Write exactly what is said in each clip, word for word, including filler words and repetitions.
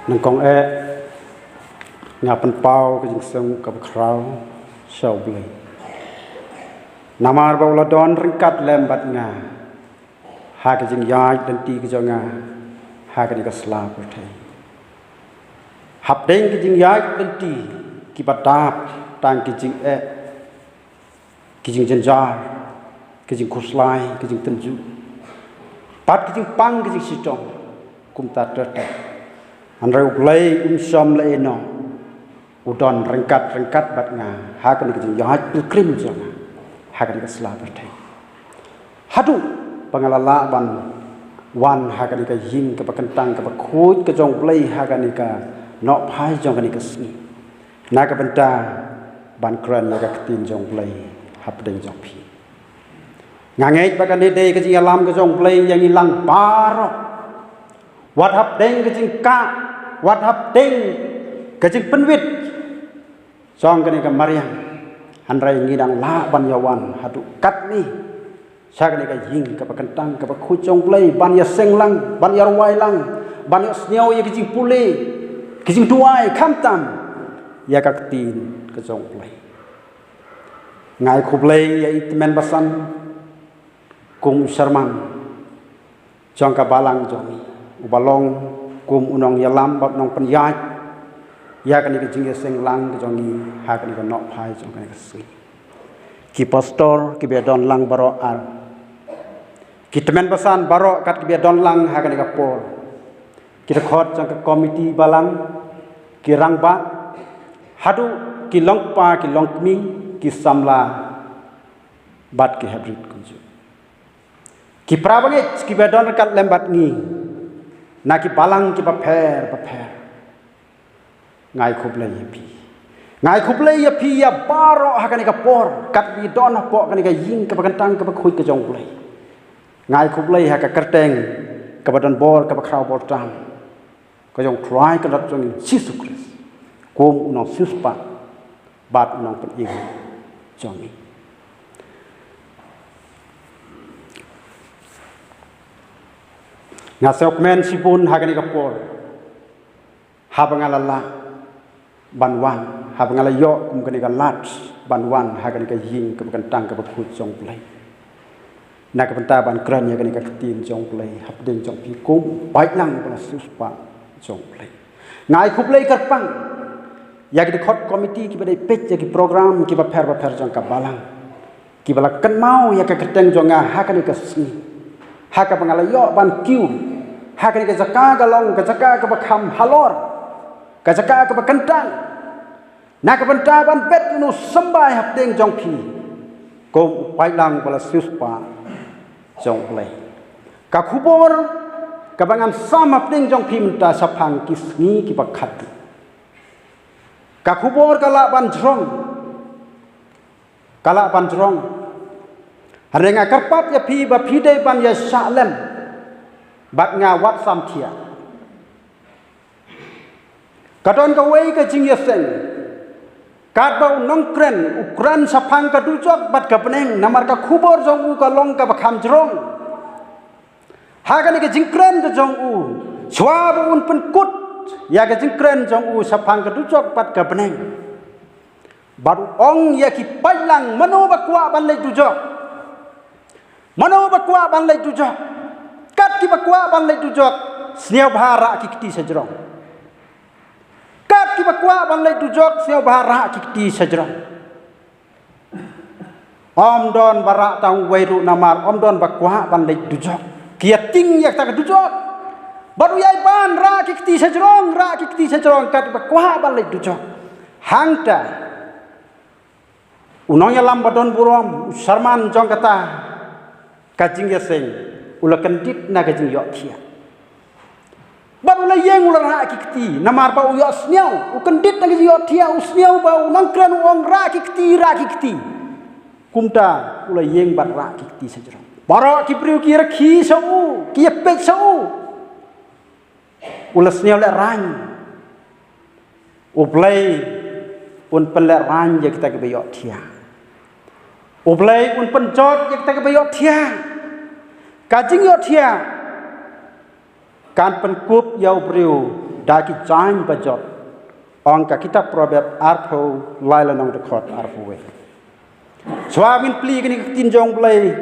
Nyngkong eh, nga pynpaw ka jingsngew kaba khraw sha U Blei, namar ba u la don ryngkat lem bad nga ha ka jingïaid lynti ka jong nga ha kane ka sla pyrthei. Hapdeng ka jingïaid lynti, kiba dap tang ki jingeh, ki jingjynjar, ki jingkhuslai, ki jingtynjuh, bad ki jingpang, ki jingshitom, kumta ter ter. Hynrei U Blei um shym la ïehnoh, u don ryngkat ryngkat bad nga ha kane ka jingïaid pilgrim jong nga ha kane ka sla pyrthei. Haduh ba nga la lah ban wan ha kane ka ïing kaba kyntang kaba khuid ka jong U Blei ha kane ka nohphai jong kane ka sngi, na ka bynta ban kren ïa ka ktien jong U Blei hapdeng jong phi. Nga ngeit ba kane dei ka jingïalam ka jong U Blei ïa ngi lang baroh, wat hapdeng ka jingkah, wat hapdeng ka jingpynwit jong kane ka mariang, hynrei ngi dang lah ban ïawan haduh katne sha kane ka ïing kaba kyntang kaba khuid jong U Blei, ban ïaseng lang, ban ïarwai lang, ban ïohsngew ïa ki jingpule, ki jingduwai, khamtam ïa ka ktien ka jong U Blei. Nga ai khublei ïa i tymmen basan kum u sherman jong ka balang jong ngi, uba long kum u nongïalam bad nongpynïaid ïa kane ka jingïaseng lang ka jong ngi ha kane ka nohphai jong kane ka sngi. Ki pastor kiba don lang baroh ar, ki tymmen basan baroh kat kiba don lang ha kane ka por, ki dkhot jong ka komiti balang, ki rangbah, haduh ki longkpa ki longkmie, ki samla bad ki heprit kumjuh, ki para bangeit kiba don ryngkat lem bad ngi na ki balang kiba pher bapher. Nga ai khublei ïa phi. Nga ai khublei ïa phi ïa baroh ha kane ka por, kat ba phi don hapoh kane ka ïing kaba kyntang kaba khuid ka jong U Blei. Nga ai khublei ha ka kyrteng kaba don bor, kaba khraw bor tam, ka jong U Trai Kynrad jong ngi Jisu Khrist, kum u nongsiewspah bad u nongpynim jong ngi. Nga sngewkmen shibun ha kane ka por, haba nga la lah ban wan, haba nga la ïoh kum kane ka lad ban wan ha kane ka ïing kaba kyntang kaba khuid jong U Blei, na ka bynta ban kren ïa kane ka ktien jong U Blei hapdeng jong phi kum u paidlang ba la siewspah jong U Blei. Nga ai khublei kyrpang ïa ki dkhot komiti kiba dei peit ïa ki program kiba pher bapher jong ka balang, kiba la kynmaw ïa ka kyrteng jong nga ha kane ka sngi, ha kaba nga la ïoh ban kiew ha kane ka jaka ka long ka jaka kaba kham halor, ka jaka kaba kyntang, na ka bynta ban bet ïa u symbai hapdeng jong phi kum u paidlang ba la siewspah jong U Blei. Ka khubor kaba ngan sam hapdeng jong phi mynta shaphang ki sngi kiba khadduh, ka khubor ka lah ban jrong, ka lah ban jrong. Hynrei nga kyrpad ïa phi ba phi dei ban ïa shah lem bad nga wat sam thiah. Ka don kawei ka jingïaseng, katba u nongkren u kren shaphang ka dujok bad ka bneng, namar ka khubor jong u ka long kaba kham jrong. Ha kane ka jingkren ka jong u, shuwa ba un pynkut ïa ka jingkren jong u shaphang ka dujok bad ka bneng, bad u ong ïa ki paidlang, mano ba kwah ban leit dujok? Mano ba kwah ban leit dujok? Kat kiba kwah ban leit dujok, sngewbha rah ki kti shajrong. Kat kiba kwah ban leit dujok, sngewbha rah ki kti shajrong. Ym don ba rah tang uwei ruh namar ym don ba kwah ban leit dujok. Ki ïa tieng ïa kata ka dujok. Bad u ïai ban rah ki kti shajrong, rah ki kti shajrong kat ba kwah ban leit dujok. Hangta u nongïalam ba don burom, u sherman jong kata ka jingïaseng, u la kyndit na ka jingïohthiah. Bad u la ïeng u la rah ki kti, namar ba u ïohsngew, u kyndit na ka jingïohthiah, u sngew ba u nongkren u ong rah ki kti, rah ki kti. Kumta u la ïeng bad rah ki kti shajrong. Baroh ki briew ki ïa rkhie sha u, ki ïa peit sha u. U la sngewlehraiñ. U Blei un pynlehraiñ ïa kita kiba ïohthiah. U Blei un pynjot ïa kita kiba ïohthiah. Ka jingïohthiah kan pynkup ïa u briew da ki jaiñ bajot, ong ka kitab Proverb arphew lai lynnong dkhot arphew wei. Shuwa ngin plie kane ka ktien jong U Blei,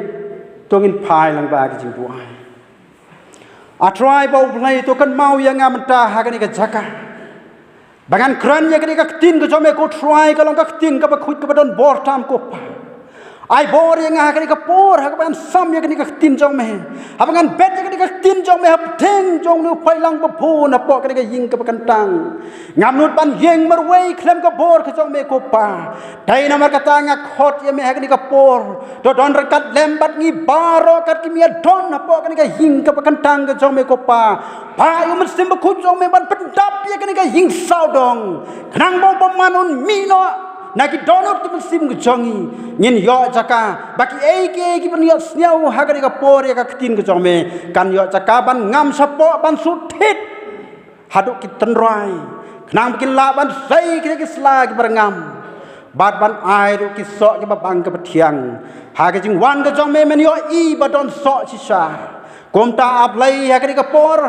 to ngin phai lang bad ka jingduwai. A Trai ba U Blei, to kynmaw ïa nga mynta ha kane ka jaka. Ba ngan kren ïa kane ka ktien ka jong me ko Trai, ka long ka ktien kaba khuid kaba don bor tam ko Pa. Ai bor ïa nga ha kane ka por, ha kaba ngan sam ïa kane ka ktien jong me. Haba ngan bet ïa kane ka ktien jong me hapdeng jong une u paidlang babun hapoh kane ka ïing kaba kyntang. Ngam nud ban ïeng marwei khlem ka bor ka jong me ko Pa. Dei namar kata nga khot ïa me ha kane ka por. To don ryngkat lem bad ngi baroh katkum ïa don hapoh kane ka ïing kaba kyntang ka jong me ko Pa. Phah ïa u Mynsiem Bakhuid jong me ban pyndap ïa kane ka ïing sawdong. Khnang ba u bymman un mih noh na ki dohnud ki mynsiem ka jong ngi. Ngin ïoh jaka ba kiei kiei kiban ïohsngew ha kane ka por ïa ka ktien ka jong me, kan ïoh jaka ban ngam shapoh ban shu thied haduh ki tynrai, khnang ba kin lah ban sei ki, ki sla kiba rngam, bad ban ai ruh ki soh kiba bang kiba thiang. Ha ka jingwan ka jong me men ïohi ba don soh shisha. Kumta A Blei ha kane ka por,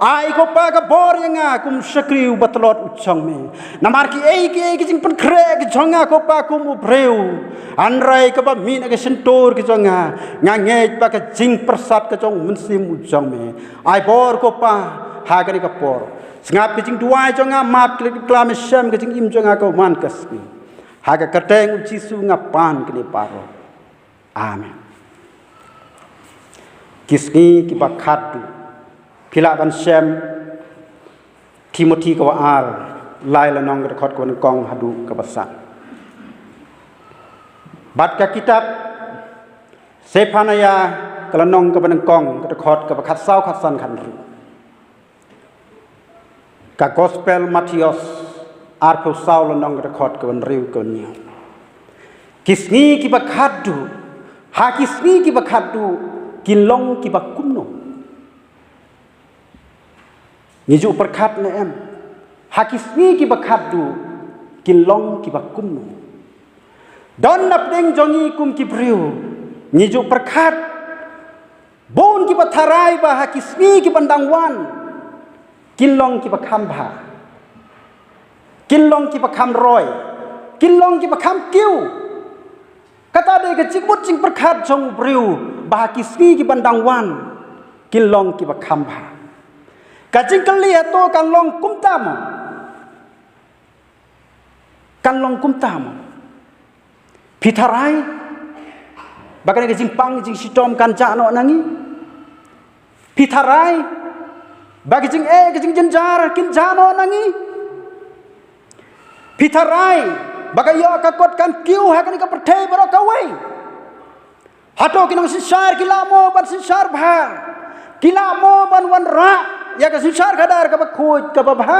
ai ko Pa ka bor ïa nga kum shakri uba tlot u jong me. Namar kiei kiei ki jingpynkhreh ki jong nga ko Pa kum u briew, hynrei kaba mih na ka shyntur ka jong nga, nga ngeit ba ka jingpyrsad ka jong u Mynsiem u jong me. Ai bor ko Pa ha kane ka por. Sngap ka jingduwai jong nga, map klet klam shem ka jingim jong nga ka man ka sngi. Ha ka kyrteng u Jisu nga pan kane baroh. Amen. Ki sngi kiba khatduh. Phi lah ban shem Timothi kaba ar, lai lynnong ka dkhot kaba nyngkong haduh kaba san. Bad ka kitab Sephaniah ka lynnong kaba nyngkong ka dkhot kaba khatsaw, khatsan, khathynriew. Ka Gospel Mathaios arphew saw lynnong ka dkhot kaba hynriew, kaba hynñiew. Ki sngi kiba khatduh, ha ki sngi kiba khatduh, kin long kiba kumno? Ngi ju pyrkhat ne em? Ha ki sngi kiba khatduh, kin long kiba kumno? Don napdeng jong ngi kum ki briew, ngi ju pyrkhat. Bun kiba tharai ba ha ki sngi kiban dang wan, kin long kiba kham bha, kin long kiba kham roi, kin long kiba kham kiew. Kata dei ka jingmut jingpyrkhat jong u briew, ba ha ki sngi kiban dang wan, kin long kiba kham bha. Ka jingkylli, hato kan long kumta mo? Kan long kumta mo? Phi tharai ba kane ka jingpang jingshitom kan jah noh na ngi? Phi tharai ba ki jingeh, ki jingjynjar kin jah noh na ngi? Phi tharai ba ka ïoh ka kot kan kiew ha kane ka pyrthei baroh kawei? Hato ki nongsynshar ki lah mo ban synshar bha? Ki lah mo ban wanrah ïa ka synshar khadar kaba khuid kaba bha?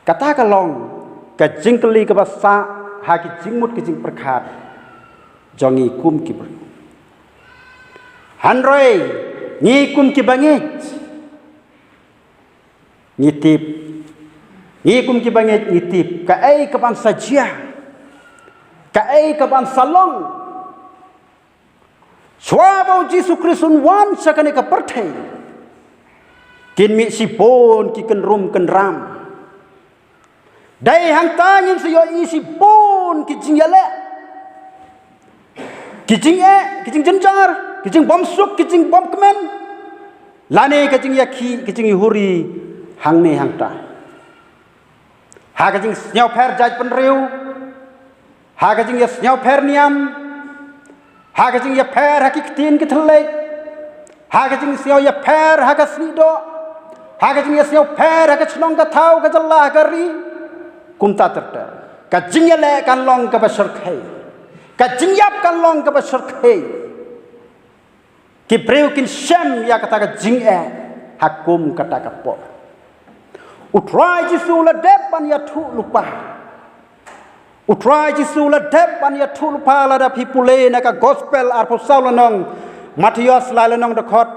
Kata ka long ka jingkylli kaba sah ha ki jingmut ki jingpyrkhat jong ngi kum ki briew. Hynrei ngi kum kiba ngeit, ngi tip, ngi kum kiba ngeit ngi tip kaei kaban sa jia, kaei kaban sa long. Shuwa ba u Jisu Khrist un wan sha kane ka pyrthei, kin mih shibun ki kynrum kynram. Dei hangta ngin sa ïohi shibun ki jingïaleh, ki jingeh, ki jingjynjar, ki jingbymsuk, ki jingbymkmen, lane ka jingïakhih, ka jinghuri hangne hangta. Ha ka jingsngewpher jaitbynriew, ha ka jingïasngewpher niam, ha ka jingïapher ha ki ktien ki thylliej, ha ka jingsngewïapher ha ka snieh doh, ha ka jingïasngewpher ha ka shnong ka thaw, ka jylla ka ri, kumta ter ter. Ka jingïaleh kan long kaba shyrkhei, ka jingïap kan long kaba shyrkhei. Ki briew kin shem ïa kata ka jingeh ha kum kata ka por. U Trai Jisu u la dep ban ïathuh lypa. U Trai Jisu u la dep ban ïathuh lypa, lada phi pule na ka Gospel arphew saw lynnong, Mathaios lai lynnong dkhot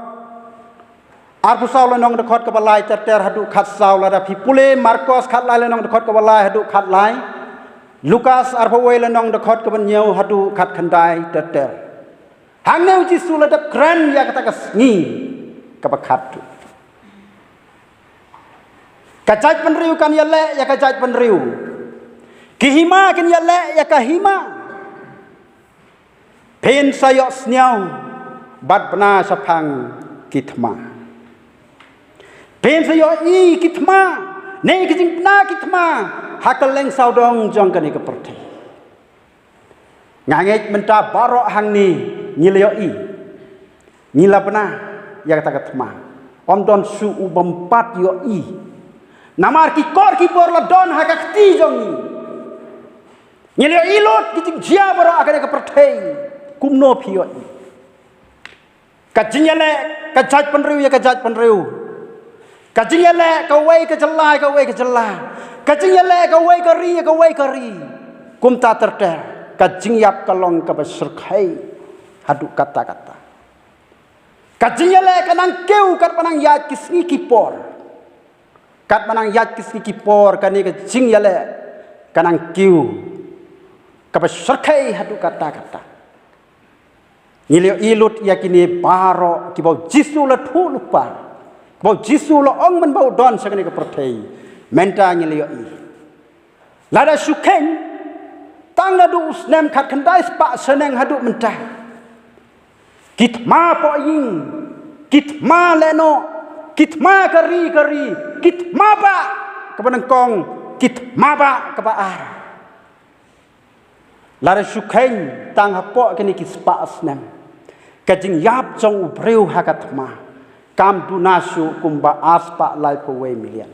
arphew saw lynnong dkhot kaba lai ter ter haduh khatsaw, lada phi pule Markos khatlai lynnong dkhot kaba lai haduh khatlai, Lukas arphew wei lynnong dkhot kaba hynñiew haduh khatkhyndai ter ter. Hangne u Jisu u la dep kren ïa kata ka sngi kaba khatduh. Ka jaitbynriew kan ïaleh ïa ka jaitbynriew. Ki hima kin ïaleh ïa ka hima. Phin sa ïohsngew bad bna shaphang ki thma. Phin sa ïohi ki thma, ne ki jingbna ki thma ha kylleng sawdong jong kane ka pyrthei. Nga ngeit mynta baroh hangne ngi la ïohi, ngi la bna ïa kata ka thma. Ym don shuh u bym pat ïohi. Namar ki kor ki bor la don ha ka kti jong ngi. Ngi la ïohi lut ki jingjia baroh ha kane ka pyrthei. Kumno phi ïohi? Ka jingïaleh ka jaitbynriew ïa ka jaitbynriew. Ka jingïaleh kawei ka jylla ïa kawei ka jylla. Ka jingïaleh kawei ka ri ïa kawei ka ri. Kumta ter ter. Ka jingïap ka long kaba shyrkhei haduh katta katta. Ka jingïaleh ka nang kiew katba nang ïaid ki sngi ki por. Katba nang ïaid ki sngi ki por kane ka jingïaleh ka nang kiew kaba shyrkhei haduh katta katta. Ngi la ïohi lut ïa kine baroh kiba u Jisu u la thuh lypa, kiba u Jisu u la ong mynba u don sha kane ka pyrthei. Mynta ngi la ïohi. Lada shu kheiñ, tang naduh u snem khatkhyndai spah shaneng haduh mynta, ki thma pohïing, ki thma lehnoh, ki thma ka ri ka ri, ki thma bah kaba nyngkong, ki thma bah kaba ar. Lada shu kheiñ tang hapoh kine ki spah snem, ka jingïap jong u briew ha ka thma kam duna shuh kumba ar spah laiphew wei million.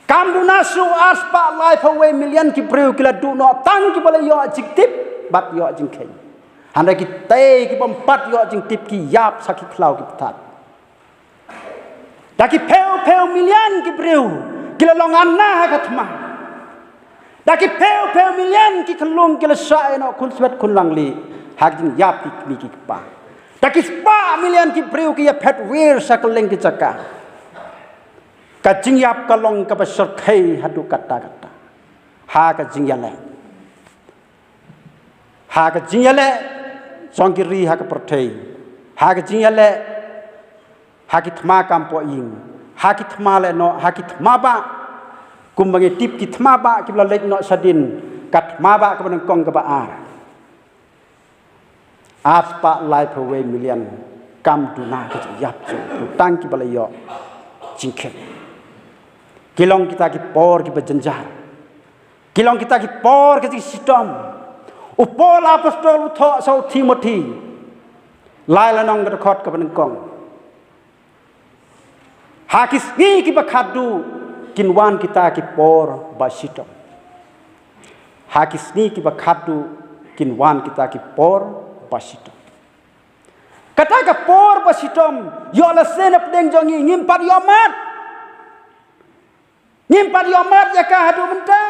Kam duna shuh ar spah laiphew wei million ki briew ki la duh noh tang kiba la ïoh jingtip bad ïoh jingkheiñ. Hynrei kitei ki bym pat ïoh jingtip ki ïap sha ki khlaw ki bthah. Da ki phew phew million ki briew ki la long anna ha ka thma. Da ki phew phew million ki khyllung ki la shah ïa noh khun swet khun langli ha ka jingïap ki kmie ki kpa. Da ki spah million ki briew ki ïaphet wir sha kylleng ki jaka. Ka jingïap ka long kaba shyrkhei haduh katta katta. Ha ka jingïaleh. Ha ka jingïaleh jong ki ri ha ka pyrthei. Ha ka jingïaleh ha ki thma kam pohïing. Ha ki thma lehnoh, ha ki thma bah. Kumba ngi tip ki thma bah kiba la leit noh shadien. Ka thma bah kaba nyngkong kaba ar. Ar spah laiphew wei million kam duna ka jingïap jong u briew tang kiba la ïoh jingkheiñ. Ki long kita ki por kiba jynjar. Ki long kita ki por ka jingshitom. U Paul apostol u thoh sha u Timothi. Lai lynnong ka dkhot kaba nyngkong. Ha ki sngi kiba khatduh kin wan kita ki por ba shitom. Ha ki sngi kiba khatduh kin wan kita ki por ba shitom. Kata ka por ba shitom ïoh lehse na pdeng jong ngi ngim pat ïoh mad. Ngim pat ïoh mad ïa ka haduh mynta.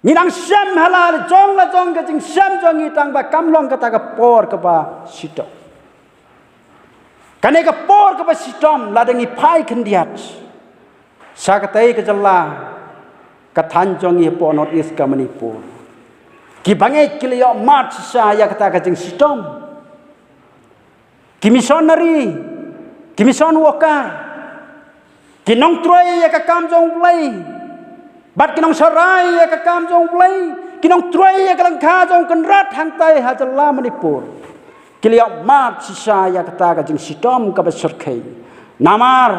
Ngi nang shem ha la jong la jong ka jingshem jong ngi tang ba kam long kata ka por kaba shitom. Kane ka por kaba shitom lada ngi phai khyndiat sha katei ka jylla ka thaiñ jong ngi hapoh North East ka Manipur. Ki bangeit ki la ïoh mad shisha ïa kata ka jingshitom. Ki missionary, ki mission worker, ki nongtrei ïa ka kam jong U Blei, bad ki nongsharai ïa ka kam jong U Blei, ki nongtrei ïa ka lyngkha jong Kynrad hangtai ha jylla Manipur. Ki la ïoh mad shisha ïa kata ka jingshitom kaba shyrkhei. Namar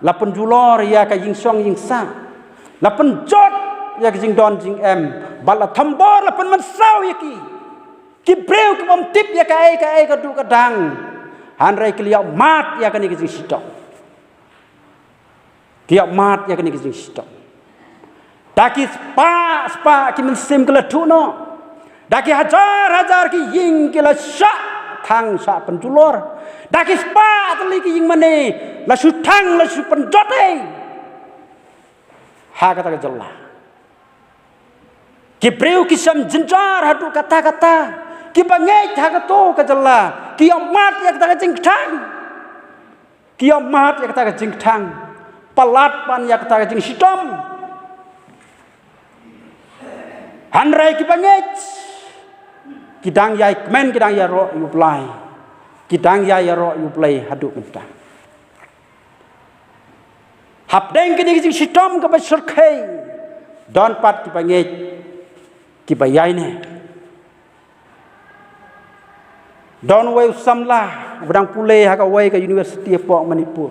la pynjulor ïa ka jingshong jingsah. La pynjot ïa ka jingdon jingem. Bad la thombor la pynmynsaw ïa ki. Ki briew ki bym tip ïa kaei kaei ka duh ka dang. Hynrei ki la ïoh mad ïa kane ka jingshitom. Ki ïoh mad ïa kane ka jingshitom. Da ki spah spah ki mynsiem ki la thuh noh. Da ki hajar hajar ki ïing ki la shah thang shah pynjulor. Da ki spah tylli ki ïing mane la shu thang la shu pynjot ei. Ha kata ka jylla. Ki briew ki shem jynjar haduh katta katta. Ki bangeit ha kato ka jylla ki ïoh mad ïa kata ka jingkthang. Ki ïoh mad ïa kata ka jingkthang. Palat ban ïa kata ka jingshitom. Hynrei ki bangeit ki dang ïai kmen, ki dang ïaroh ïa U Blei. Ki dang ïai ïaroh ïa U Blei haduh mynta. Hapdeng kine ki jingshitom kaba shyrkhei, don pat kiba ngeit, kiba ïaineh. Don uwei u samla uba dang pule ha kawei ka university hapoh Manipur.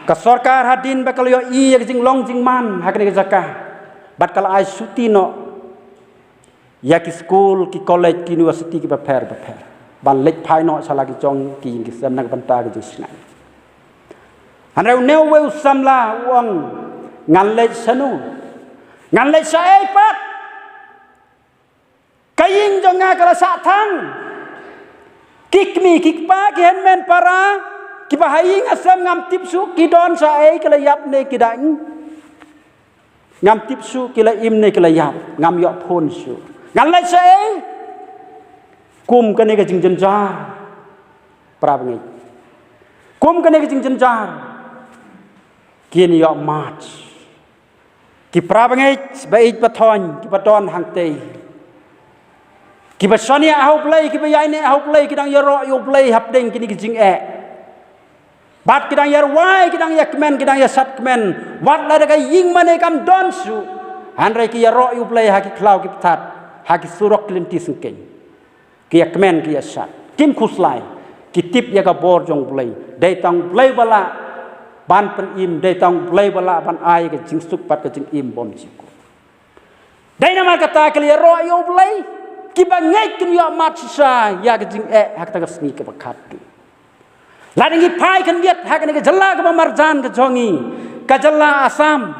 Ka sorkar hadien ba ka la ïohi ïa ka jinglong jingman ha kane ka jaka, bad ka la ai shuti noh ïa ki skul, ki college, ki university kiba pher bapher ban leit phai noh sha la ki jong ki ïing ki sem na ka bynta ka jingsngain. Hynrei une uwei u samla u ong, ngan leit shano? Ngan leit shaei pat? Ka ïing jong nga ka la shah thang. Ki kmie ki kpa, ki hynmen para kiba ha ïing ha sem, ngam tip shuh ki don shaei, ki la ïap ne ki dang im. Ngam tip shuh ki la im ne ki la ïap, ngam ïoh phone shuh. Ngan leit shaei? Kum kane ka jingjynjar, para bangeit, kum kane ka jingjynjar, kin ïoh march. Ki para bangeit ba ïeit ba thoiñ kiba don hangtei, kiba shaniah ha U Blei, kiba ïaineh ha U Blei, ki dang ïaroh ïa U Blei hapdeng kine ki jingeh. Bad ki dang ïarwai, ki dang ïakmen, ki dang ïasat kmen, wat lada ka ïing mane kam don shuh, hynrei ki ïaroh ïa U Blei ha ki khlaw ki pyrthat, ha ki surok ki lynti syngkien. Ki ïakmen, ki ïasat, kim khuslai. Ki tip ïa ka bor jong U Blei. Dei tang U Blei ba lah ban pynim, dei tang U Blei ba lah ban ai ka jingsuk bad ka jingim bymjukut. Dei namar kata ki la ïaroh ïa U Blei, kiba ngeit kin ïoh march shisha ïa ka jingeh ha kata ka sngi kaba khatduh. Lada ngi phai khyndiat ha kane ka jylla kaba marjan ka jong ngi, ka jylla Assam.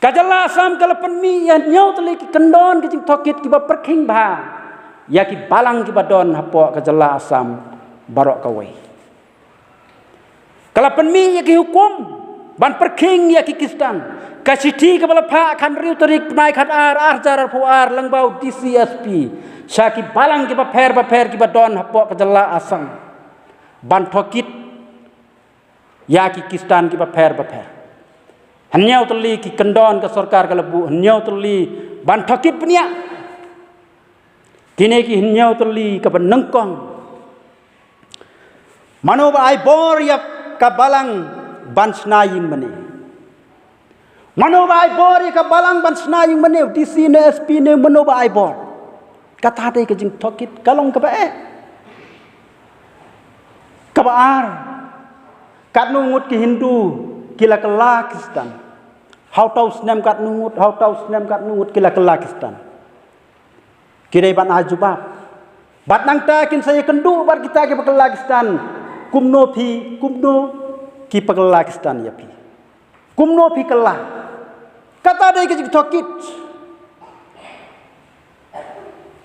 Ka jylla Assam ka la pynmih ïa hynñiew tylli ki kyndon ki jingtohkit kiba pyrkhing bha ïa ki balang kiba don hapoh ka jylla Assam baroh kawei. Ka la pynmih ïa ki hukum ban pyrkhing ïa ki Khristan. Ka shithi kaba la phah ka hynriew tarik bnai khatar, ar hajar arphew ar, lyngba u D C S P sha ki balang kiba pher bapher kiba don hapoh ka jylla Assam ban tohkit ïa ki Khristan kiba pher bapher. Hynñiew tylli ki kyndon ka sorkar ka la buh, hynñiew tylli ban tohkit bniah. Kine ki hynñiew tylli kaba nyngkong. Mano ba ai bor ïa ka balang ban shna ïing mane? Mano ba ai bor ïa ka balang ban shna ïing mane? U D C ne, S P ne, mano ba ai bor? Kata dei ka jingtohkit, ka long kaba eh. Kaba ar, katno ngut ki Hindu ki la kylla Khristan? Ha uta u snem katno ngut, ha uta u snem katno ngut ki la kylla Khristan? Ki dei ban ai jubab. Bad nangta kin sa ïakynduh bad kita kiba kylla Khristan, kumno phi, kumno ki ba kylla Khristan ïa phi? Kumno phi kylla? Kata dei ka jingtohkit.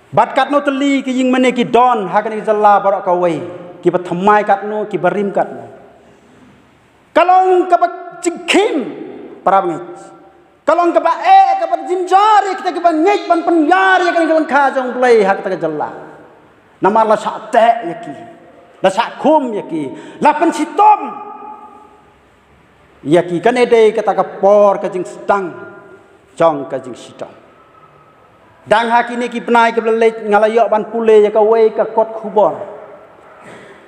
Bad katno tylli ki ïing mane ki don ha kane ka jylla baroh kawei, kiba thymmai katno, kiba rim katno. Ka long kaba jingkhim, para bangeit. Ka long kaba eh, kaba jynjar ïa kita kiba ngeit ban pynïar ïa kane ka lyngkha jong U Blei ha kata ka jylla. Namar la shah teh ïa ki, la shah khum ïa ki, la pynshitom ïa ki. Kane dei kata ka por ka jingsdang jong ka jingshitom. Dang ha kine ki bnai kiba la leit nga la ïoh ban pule ïa kawei ka kot khubor.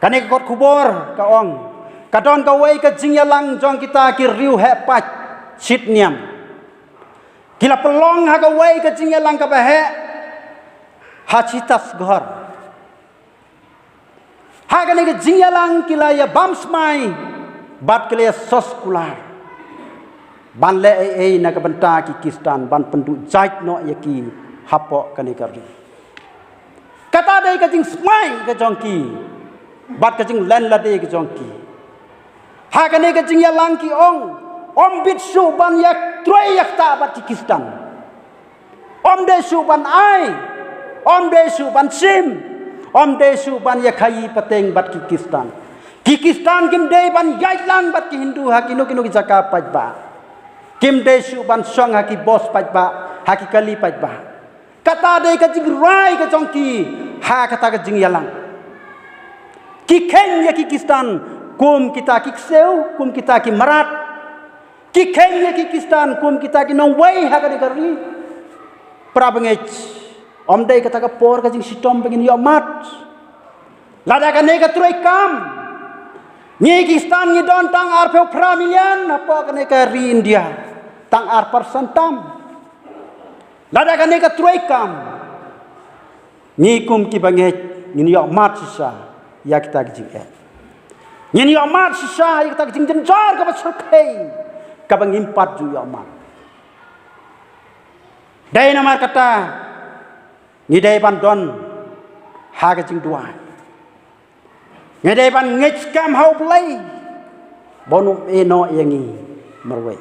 Kane ka kot khubor ka ong, ka don kawei ka jingïalang jong kita ki riew heh paid shit niam. Ki la pynlong ha kawei ka jingïalang kaba heh ha Chhattisgarh. Ha kane ka jingïalang ki la ïa bam smai bad ki la ïa sos kular ban leh ei ei na ka bynta ki Khristan, ban pynduh jait noh ïa ki hapoh kane ka ri. Kata dei ka jingsmai ka jong ki bad ka jinglen lade ka jong ki. Ha kane ka jingïalang ki ong, ym bit shuh ban ïa trei ïa kata bad ki Khristan. Ym dei shuh ban ai, ym dei shuh ban shim, ym dei shuh ban ïa khaïi pateng bad ki Khristan. Ki Khristan kim dei ban ïaid lang bad ki Hindu ha kino kino ki jaka paidbah. Kim dei shuh ban shong ha ki bus paidbah, ha ki kali paidbah. Kata dei ka jingrai ka jong ki ha kata ka jingïalang. Ki kheiñ ïa ki Khristan kum kita ki ksew, kum kita ki mrad. Ki kheiñ ïa ki Khristan kum kita ki nongwei ha kane ka ri. Para bangeit, ym dei kata ka por ka jingshitom ba ngin ïoh march. Lada kane ka treikam Ngi Khristan ngi don tang arphew phra million hapoh kane ka ri India. Tang ar percent tam. Lada kane ka trei kam, ngi kum kiba ngeit ngin ïoh mad shisha ïa kita ki jingeh. Ngin ïoh mad shisha ïa kita ki jingjynjar kaba syrkhei kaba ngim pat ju ïoh mad. Dei namar kata ngi dei ban don ha ka jingduwai. Ngi dei ban ngeit skhem ha U Blei ba un ym ïehnoh ïa ngi marwei.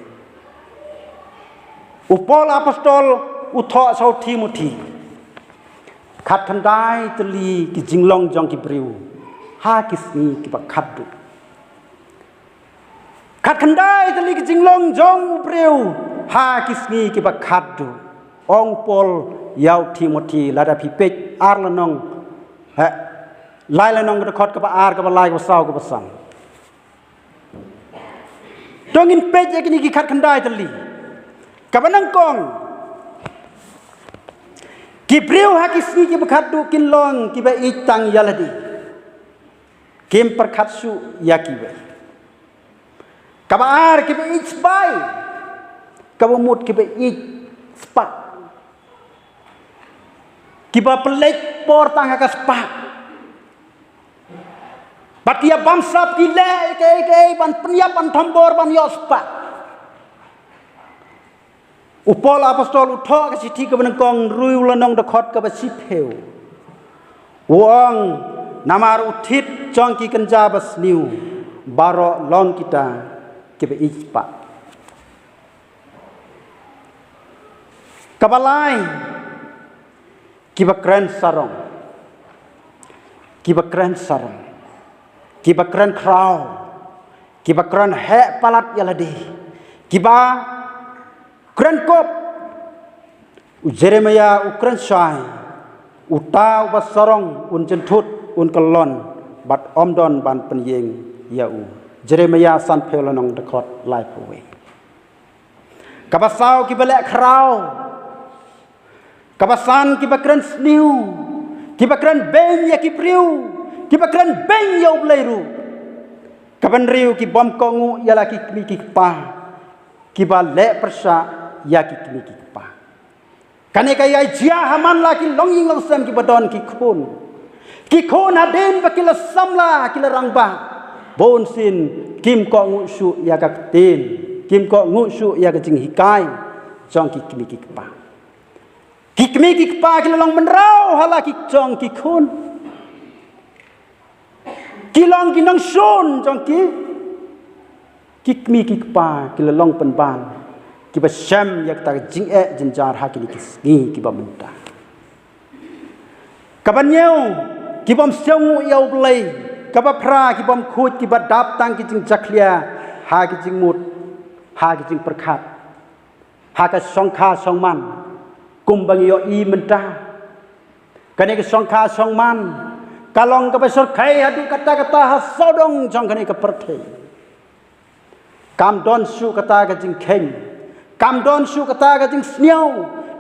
U Paul Apostol u thoh sha u Timothi khatkhyndai tylli ki jinglong jong ki briew ha ki sngi kiba khatduh. Khatkhyndai tylli ki jinglong jong u briew ha ki sngi kiba khatduh. Ong Paul ïa u Timothi, lada phi peit ar lynnong, eh, lai lynnong ka dkhot kaba ar, kaba lai, kaba saw, kaba san. To ngin peit ïa kine ki khatkhyndai tylli. Kaba nyngkong, ki briew ha ki sngi kiba khatduh kin long kiba ïeit tang ïa lade. Kim pyrkhat shuh ïa kiwei. Kaba ar, kiba ïeit spah. Kaba mut, kiba ïeit spah. Kiba pynleit por tang ha ka spah. Bad ki ïa bamsap, ki leh kaei kaei ban pynïap, ban thombor, ban ïoh spah. U Paul Apostol u thoh ka shithi kaba nyngkong, hynriew lynnong, dkhot kaba shiphew. U ong, namar u thied jong ki kynja basniew baroh long kita kiba ïeit spah. Kaba lai, kiba kren sarong. Kiba kren sarong. Kiba kren khraw. Kiba kren heh palat ïa lade. Kiba kren kop. U Jeremiah u kren shai. Uta uba sarong un jynthut, un kyllon bad ym don ban pynïeng ïa u. Jeremiah sanphew lynnong, dkhot laiphew wei. Kaba saw, kiba leh khraw. Kaba san, kiba kren sniew, kiba kren beiñ ïa ki briew, kiba kren beiñ ïa U Blei ruh. Kaba hynriew, ki bym kohnguh ïa la ki kmie ki kpa, kiba leh pyrshah ïa ki kmie ki kpa. Kane ka ïai jia ha man la ki longïing longsem kiba don ki khun. Ki khun hadien ba ki la samla, ki la rangbah, bunsien kim kohnguh shuh ïa ka ktien, kim kohnguh shuh ïa ka jinghikai jong ki kmie ki kpa. Ki kmie ki kpa ki la long mynraw ha la ki jong ki khun. Ki long ki nongshun jong ki, ki kmie ki kpa, ki la long pynban kiba shem ïa kata ka jingeh jynjar ha kine ki sngi kiba mynta. Kaba hynñiew, ki bym sngewnguh ïa U Blei. Kaba phra, ki bym khuid, kiba dap tang ki jingjakhlia ha ki jingmut, ha ki jingpyrkhat, ha ka shongkha shongman, kumba ngi ïohi mynta. Kane ka shongkha shongman ka long kaba syrkhei haduh katta katta ha sawdong jong kane ka pyrthei. Kam don shuh kata ka jingkheiñ, kam don shuh kata ka jingsngew,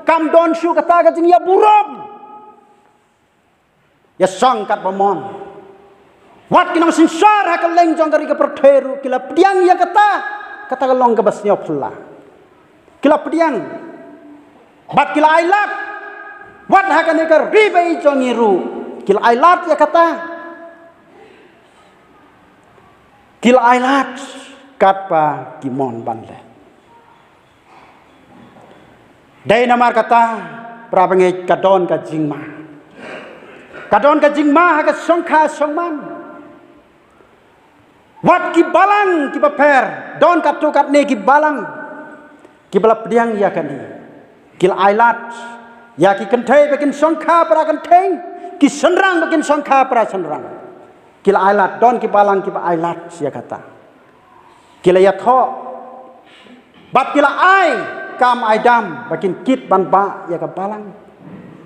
kam don shuh kata ka jingïaburom. Ïa shong katba mon. Wat ki nongsynshar ha kylleng jong ka ri ka pyrthei ruh ki la pdiang ïa kata, kata ka long kaba sngewphylla. Ki la pdiang bad ki la ailad. Wat ha kane ka ri ba ïeit jong ngi ruh ki la ailad ïa kata. Ki la ailad katba ki mon ban leh. Dei namar kata, para bangeit, ka don ka jingma. Ka don ka jingma ha ka shongkha shongman. Wat ki balang kiba pher, don katto katne ki balang kiba la pdiang ïa kane. Ki la ailad ïa ki kynthei ba kin shongkha para kynthei, ki shynrang ba kin shongkha para shynrang. Ki la ailad, don ki balang kiba ailad ïa kata. Ki la ïathoh bad ki la ai kam ai dam ba kin kit ban bah ïa ka balang.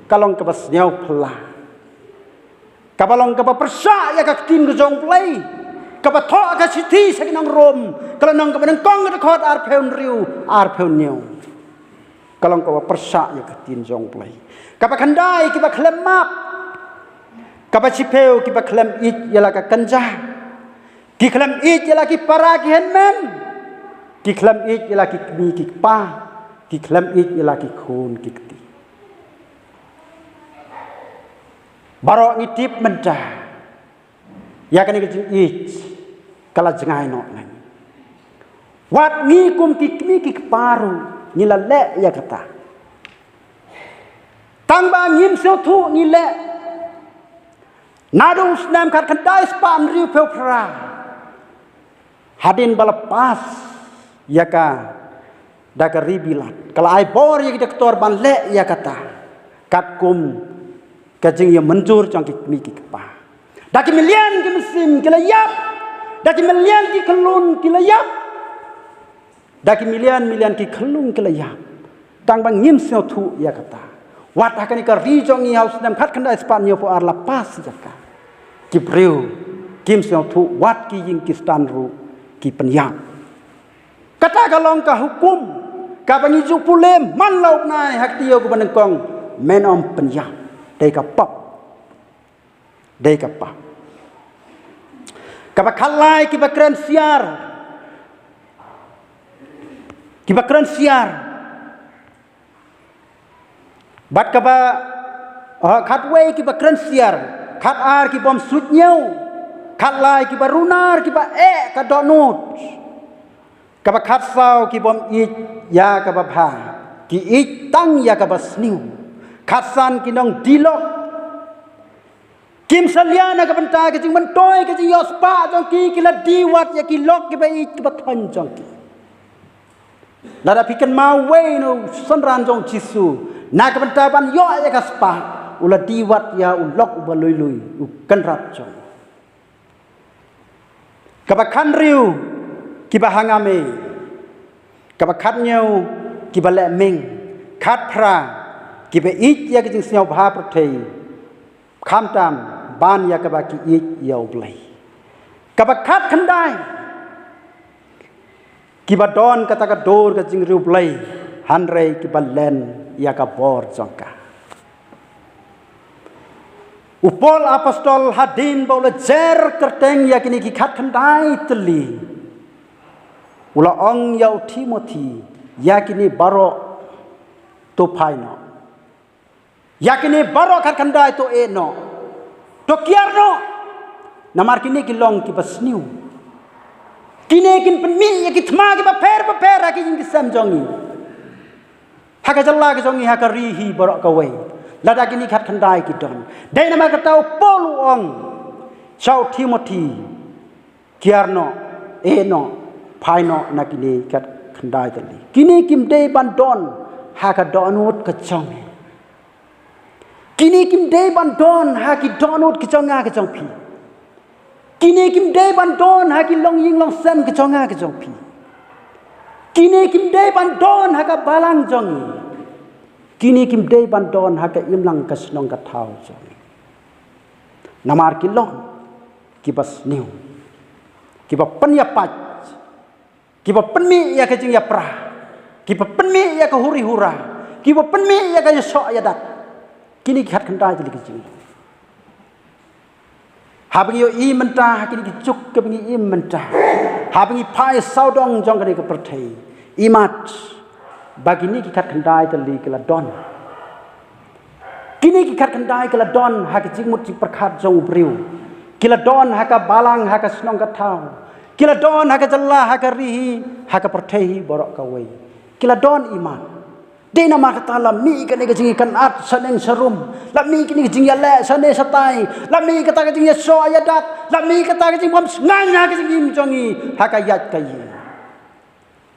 Ka long kaba sngewphylla, kaba long kaba pyrshah ïa ka ktien ka jong U Blei, kaba thoh ha ka shithi sha ki nong Rom, ka lynnong kaba nyngkong, ka dkhot arphew hynriew, arphew hynñiew. Ka long kaba pyrshah ïa ka ktien jong U Blei. Kaba khyndai, kiba khlem map. Kaba shiphew, kiba khlem ïeit ïa la ka kynja. Ki khlem ïeit ïa la ki para ki hynmen. Ki khlem ïeit ïa la ki kmie ki kpa. Ki khlem ïeit ïa la ki khun ki kti. Baroh ngi tip mynta ïa kane ka jingïeit ka la jngai noh na ngi. Wat ngi kum ki kmie ki kpa ruh ngi la leh ïa kata. Tang ba ngim sngewthuh ngi leh. Naduh u snem khatkhyndai spah hynriewphew phra hadien ba la pass ïa ka da ka ri Bilat, ka la ai bor ïa ki doktor ban leh ïa kata katkum ka jingïamynjur jong ki kmie ki kpa. Da ki million ki mynsiem ki la ïap. Da ki million ki khyllung ki la ïap. Da ki million million ki khyllung ki la ïap. Tang ba ngim sngewthuh ïa kata. Wat ha kane ka ri jong ngi ha u snem khatkhyndai spah hynñiewphew ar la pass ïa ka. Ki briew kim sngewthuh wat ki ïing ki stand ruh ki pynïap. Kata ka long ka hukum kaba ngi ju pule man la u bnai ha ka taïew kaba nyngkong, men ym pynïap. Dei ka pap. Dei ka pap. Kaba khatlai kiba kren siar. Kiba kren siar. Bad kaba, oh, khatwei kiba kren siar. Khatar kibym suidñiew. Khatlai kiba runar kiba eh ka dohnud. Kaba khatsaw kibym ïeit ïa kaba bha. Ki ïeit tang ïa kaba sniew. Khatsan ki nongdie lok. Kim salia na ka bynta ka jingmyntoi ka jingïohspah jong ki, ki la die wat ïa ki lok kiba ïeit kiba thoiñ jong ki. Lada phi kynmaw uwei na u synran jong u Jisu, na ka bynta ban ïoh ïa ka spah, u la die wat ïa u lok uba lui lui, u kynrad jong u. Kaba khathynriew kiba ha ngam ei. Kaba khathynñiew kiba leh mieng. Khatphra kiba ïeit ïa ka jingsngewbha pyrthei. Khamtam ban ïa kaba ki ïeit ïa U Blei. Kaba khatkhyndai kiba don kata ka dur ka jingriewblei, hynrei kiba len ïa ka bor jong ka. U Paul apostol hadien ba u la jer kyrteng ïa kine ki khatkhyndai tylli, u la ong ïa u Timothi, ïa kine baroh to phai noh. Ïa kine baroh khatkhyndai to eh noh. To kiar noh. Namar kine ki long kiba sniew. Kine kin pynmih ïa ki thma kiba pher bapher ha ki ïing ki sem jong ngi. Ha ka jylla ka jong ngi, ha ka ri hi baroh kawei. Lada kine khatkhyndai ki don. Dei namar kata u Paul u ong sha u Timothi, kiar noh, eh noh, phai noh na kine khatkhyndai tylli. Kine kim dei ban don ha ka dohnud ka jong ngi. Kine kim dei ban don ha ki dohnud ka jong nga ka jong phi. Kine kim dei ban don ha ki longïing longsem ka jong nga ka jong phi. Kine kim dei ban don ha ka balang jong ngi. Kine kim dei ban don ha ka imlang ka shnong ka thaw jong ngi. Namar ki long kiba sniew, kiba pynïapait, kiba pynmih ïa ka jingïapra, kiba pynmih ïa ka huri hura, kiba pynmih ïa ka ïasoh ïadat. Kine ki khatkhyndai tylli ki jing. Haba ngi ïohi mynta ha kine ki juk kiba ngi im mynta, haba ngi phai sawdong jong kane ka pyrthei, imat ba kine ki khatkhyndai tylli ki la don. Kine ki khatkhyndai ki la don ha ka jingmut jingpyrkhat jong u briew. Ki la don ha ka balang, ha ka shnong ka thaw. Ki la don ha ka jylla, ha ka ri hi, ha ka pyrthei hi baroh kawei. Ki la don imat. Dei namar kata la mih kane ka jingïakynad shaneng sharum. La mih kane ka jingïaleh shane shatai. La mih kata ka jingïasoh ïadat. La mih kata ka jingbymsngaiñ ha ka jingim jong ngi, ha ka ïaid ka ïing.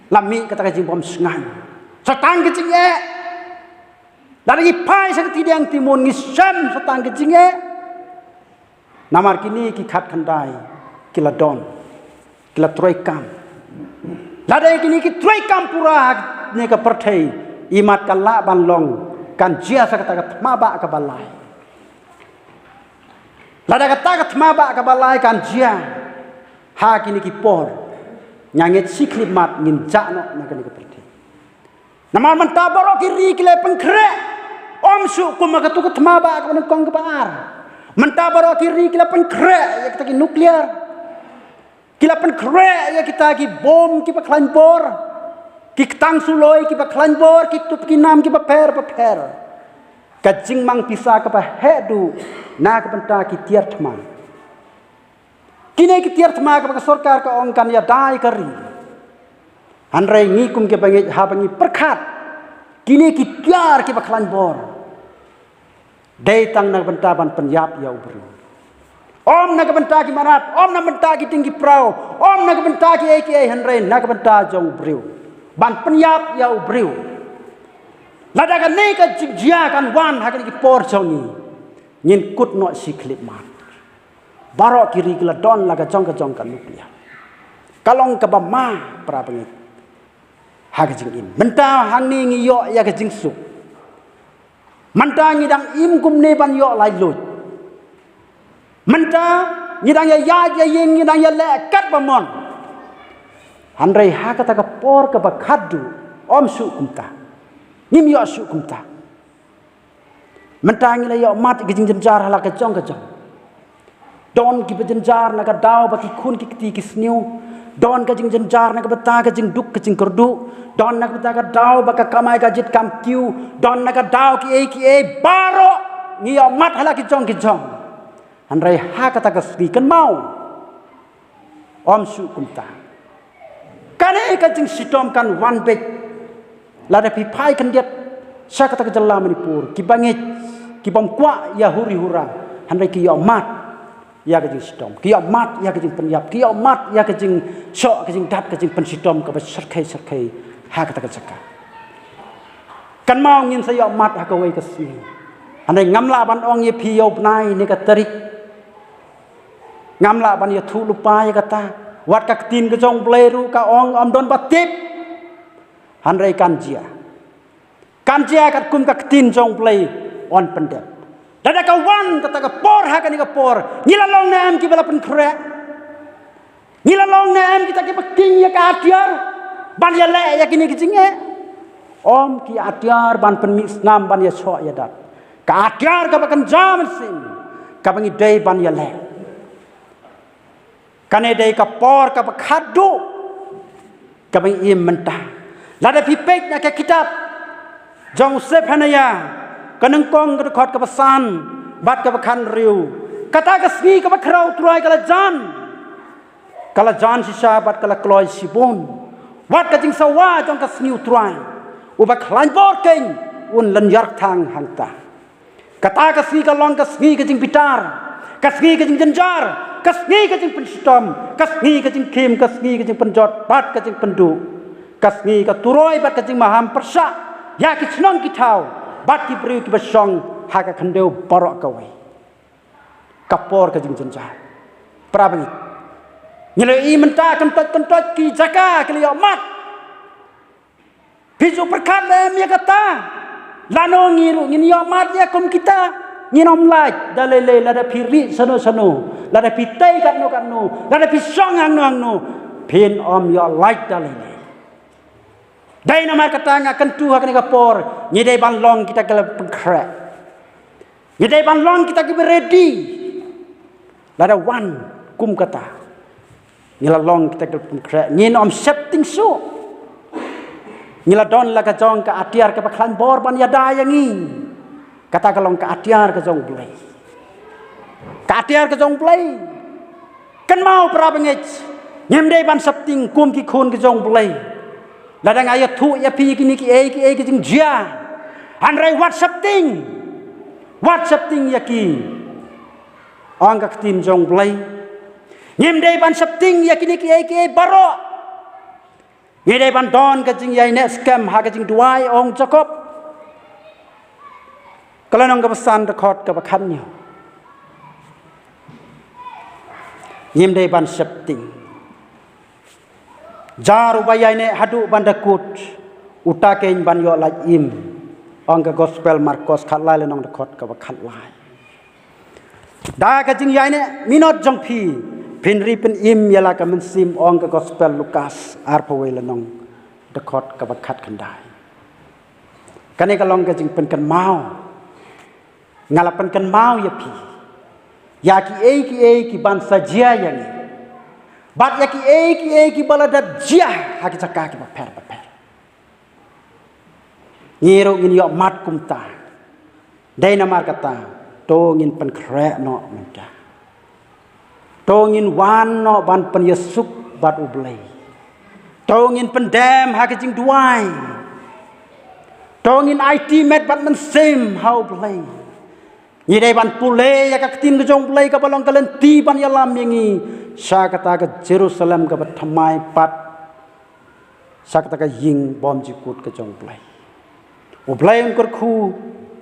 La mih kata ka jingbymsngaiñ. Sa tang ka jingeh. Lada ngi phai sha ka tidiang timon ngi shem sa tang ka jingeh. Namar kine ki khatkhyndai ki la don, ki la trei kam. Lada kine ki trei kam pura ha kane ka pyrthei, imat ka lah ban long, kan jia sa kata ka thma bah kaba lai. Lada kata ka thma bah kaba lai kan jia ha kine ki por, nga ngeit shi khyllipmat ngin jah noh na kane ka pyrthei. Namar mynta baroh ki ri ki la pynkhreh. Ym shu kum ha katu ka thma bah kaba nyngkong kaba ar. Mynta baroh ki ri ki la pynkhreh ïa kita ki nuclear. Ki la pynkhreh ïa kita ki bom kiba khlaiñ bor, ki ktang suloi kiba khlaiñ bor, ki tup ki nam kiba pher bapher. Ka jingmang pisa kaba heh duh na ka bynta ki tiar thma. Kine ki tiar thma kaba ka sorkar ka ong kan ïada ïa ka ri. Hynrei ngi kum ki bangeit haba ngi pyrkhat kine ki tiar kiba khlaiñ bor, dei tang na ka bynta ban pynïap ïa u briew. Ym na ka bynta ki mrad, ym na ka bynta ki ding ki praw, ym na ka bynta ki ei ki ei, hynrei na ka bynta jong u briew. Ban pynïap ïa u briew. Lada kane ka jingjia kan wan ha kine ki por jong ngi, ngin kut noh shi khyllipmat. Baroh ki ri ki la don la ka jong ka jong ka nuclear. Ka long kaba ma para bangeit ha ka jingim. Mynta hangne ngi ïoh ïa ka jingsuk. Mynta ngi dang im kumne ban ïoh laitluid. Mynta ngi dang ïa ïaid ïa ïeng, ngi dang ïa leh katba mon. Hynrei ha kata ka por kaba khadduh, ym shuh kumta. Ngim ïoh shuh kumta. Mynta ngi la ïoh mad ïa ka jingjynjar ha la ka jong ka jong. Don kiba jynjar na ka daw ba ki khun ki kti ki sniew. Don ka jingjynjar na ka bynta ka jingduk ka jingkyrduh. Don na ka bynta ka daw ba ka kamai ka jied kam kiew. Don na ka daw ki ei ki ei baroh ngi ïoh mad ha la ki jong ki jong. Hynrei ha kata ka sngi kynmaw, ym shuh kumta. Kane ka jingshitom kan wan beit. Lada phi phai khyndiat sha kata ka jylla Manipur, ki bangeit ki bym kwah ïa huri hura, hynrei ki ïoh mad ïa ka jingshitom, ki ïoh mad ïa ka jingpynïap, ki ïoh mad ïa ka jingshoh, ka jingdat, ka jingpynshitom kaba syrkhei syrkhei ha kata ka jaka. Kynmaw ngin sa ïoh mad ha kawei ka sngi. Hynrei ngam lah ban ong ïa phi ïa u bnai ne ka tarik. Ngam lah ban ïathuh lypa ïa kata. Wat ka ktien ka jong u Blei ruh ka ong ym don ba tip. Hynrei kan jia. Kan jia katkum ka ktien jong u Blei yn pyndep. Lada ka wan kata ka por ha kane ka por, ngi la long ne em kiba la pynkhreh? Ngi la long ne em kita kiba king ïa ka atiar ban ïaleh ïa kine ki jingeh? Ym ki atiar ban pynmih snam ban ïashoh ïadat. Ka atiar kaba kynja mynsiem kaba ngi dei ban ïaleh. Kane dei ka por kaba khadduh kaba ngi im mynta. Lada phi peit na ka kitab jong u Sephaniah, ka nyngkong ka dkhot kaba san bad kaba khathynriew. Kata ka sngi kaba khraw u Trai ka la jan. Ka la jan shisha bad ka la kloi shibun. Wat ka jingsawa jong ka sngi u Trai uba khlaiñ bor keiñ un lynñiar kthang hangta. Kata ka sngi ka long ka sngi ka jingbitar, ka sngi ka jingjynjar, ka sngi ka jingpynshitom, ka sngi ka jingkhim, ka sngi ka jingpynjot bad ka jingpynduh, ka sngi ka turoi bad ka jingmaham pyrshah ïa ki shnong ki thaw bad ki briew kiba shong ha ka khyndew baroh kawei. Ka por ka jingjynjar. Para bangeit, ngi la ïohi mynta kyntoit kyntoit ki jaka ki la ïoh mad. Phi ju pyrkhat lem ïa kata. Lano ngi ruh ngin ïoh mad ïa kum kita? Ngin ym lait da lei lei, lada phi rieh shano shano, lada phi tei katno katno, lada phi shong hangno hangno, phin ym ïoh lait da lei lei. Dei namar kata nga kyntu ha kane ka por ngi dei ban long kita ki la pynkhreh. Ngi dei ban long kita kiba ready. Lada wan kum kata, ngi la long kita kiba pynkhreh, ngin ym sheptieng shuh. Ngi la don la ka jong ka atiar kaba khlaiñ bor ban ïada ïa ngi. Kata ka long ka atiar ka jong u Blei. Ka atiar ka jong u Blei. Kynmaw para bangeit, ngim dei ban sheptieng kum ki khun ki jong u Blei. Lada nga ïathuh ïa phi kine kiei kiei ki jingjia, hynrei wat sheptieng. Wat sheptieng ïa ki. Ong ka ktien jong u Blei, ngim dei ban sheptieng ïa kine kiei kiei baroh. Ngi dei ban don ka jingïaineh skhem ha ka jingduwai, ong Jakob. Ka lynnong kaba san, dkhot kaba khathynñiew. Ngim dei ban sheptieng. Jar uba ïaineh haduh ban da kut, uta keiñ ban ïoh lait im. Ong ka gospel Markos khatlai lynnong, dkhot kaba khatlai. Da ka jingïaineh minot jong phi, phin ri pynim ïa la ka mynsiem, ong ka gospel Lukas arphew wei lynnong, dkhot kaba khatkhyndai. Kane ka long ka jingpynkynmaw. Nga la pynkynmaw ïa phi ïa kiei kiei ki ban sa jia ïa ngi. Bad ïa ki ei ki ei ki ba la dep jia ha ki jaka ki bapher bapher. Ngi ruh ngin ïoh mad kumta. Dei namar kata, to ngin pynkhreh noh mynta. To ngin wan noh ban pynïasuk bad U Blei. To ngin pyndem ha ka jingduwai. To ngin aiti met bad mynsiem ha U Blei. Ngi dei ban pule ïa ka ktien ka jong U Blei kaba long ka lynti ban ïalam ïa ngi sha kata ka Jerusalem kaba thymmai pat, sha kata ka ïing bymjukut ka jong U Blei. U Blei un kyrkhu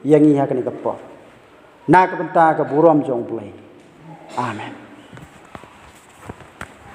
ïa ngi ha kane ka por. Na ka bynta ka burom jong U Blei. Amen.